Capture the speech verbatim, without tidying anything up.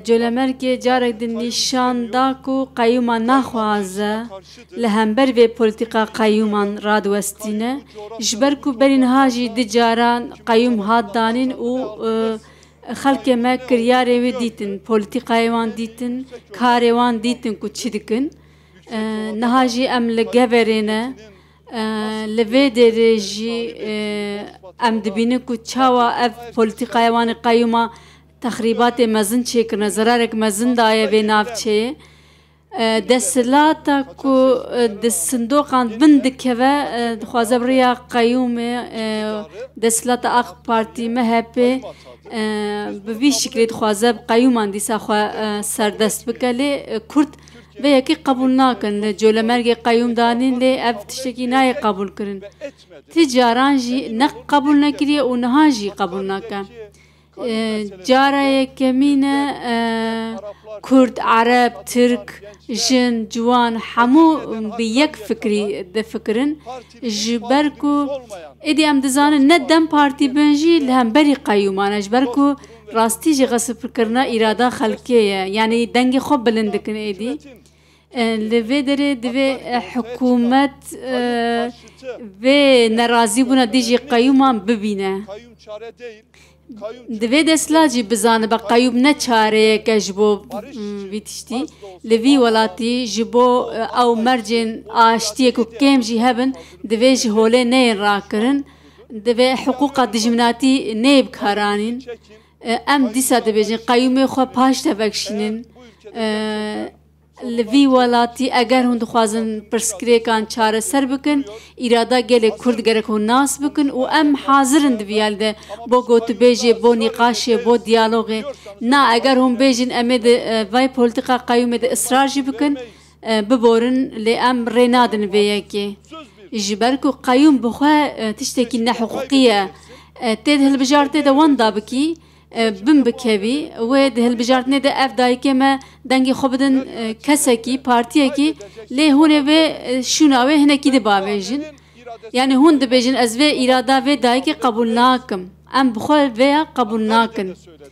Colemergê carek din nîşan da ku qeyûma naxwaze li hember vê polîtîka qeyûman radiwestîne, ji ber ku berî niha jî du caran qeyûm hat danîn û, e, xelkê me kiryarê wê dîtin, polîtîkayê wan dîtin, karê wan dîtin ku çi dikin. E, niha jî em li geverê ne. E, li vê derê jî, e, em dibînin ku çawa ev polîtîkaya wan ê qeyûma texrîbatê mezin çêkirine, zerarek mezin daye vê navçeyê. E, desthilata ku, e, di sindoqan bin dikeve, e, dixwaze bi rêya qeyûmê, e, desthilata AK Partî, MHP, e, bi vî şiklê dixwaze bi qeyûman dîsa xwe, e, serdest bike. Lê, e, Kurd vê yekê qebûl nakin. Li Colemêrgê qeyûm danîn, lê ev tiştekî nayê qebûlkirin. Ti caran jî ne qebûl nekiriye û niha jî qebûl nake. E, cara yekemîn e, e, Kurd, Ereb, Tirk, jin, ciwan, hemû bi yek fikrî difikirin. Ji ber ku êdî em dizanin ne DEM Partî bin jî li hemberî qeyûman e. Ji ber ku rastî jî xesipkirina îrada xelkê ye. Yanî dengê xwe bilind dikin êdî. E, li vê derê divê, e, hikûmet, e, vê nerazîbûna dijî qeyûman bibîne. Divê desthilat jî bizanibe qeyûm ne çareyek e ji bo, mm, vî tiştî. Li vî welatî ji bo, e, ew mercên aştiyê ku kêm jî hebin, divê ji holê neyên rakirin. Divê hiqûqa dijminatî neyê bi kar anîn. E, em dîsa dibêjin qeyûmê xwe paş de vekişînin. E, Li vî welatî eger hûn dixwazin pirsgirêkan çareser bikin, îrada gelê Kurd gerek hûn nas bikin û em hazir in di vî alî de bo gotûbêjê, bo nîqaşê, bo diyalogê. Na, eger hûn bêjin em ê di, e, vay polîtîka qeyûmê de israr jî bikin, e, biborin, lê em rê nadin vê yekê. Ji ber ku qeyûm bi xwe, e, tiştekî nehiqûqî ye. E, tê di hilbijartê de wenda bikî, e, bin bikevî. Wê di hilbijartinê de ev dayikê me dengê xwe bidin, e, kesekî, partiyekî, lê hûn ê vê, e, şûna wê hinekî dibavêjin. Yanî hûn dibêjin, ez vê îrada vê dayikê qebûl nakim. Em bi xwe vê ya qebûl nakin.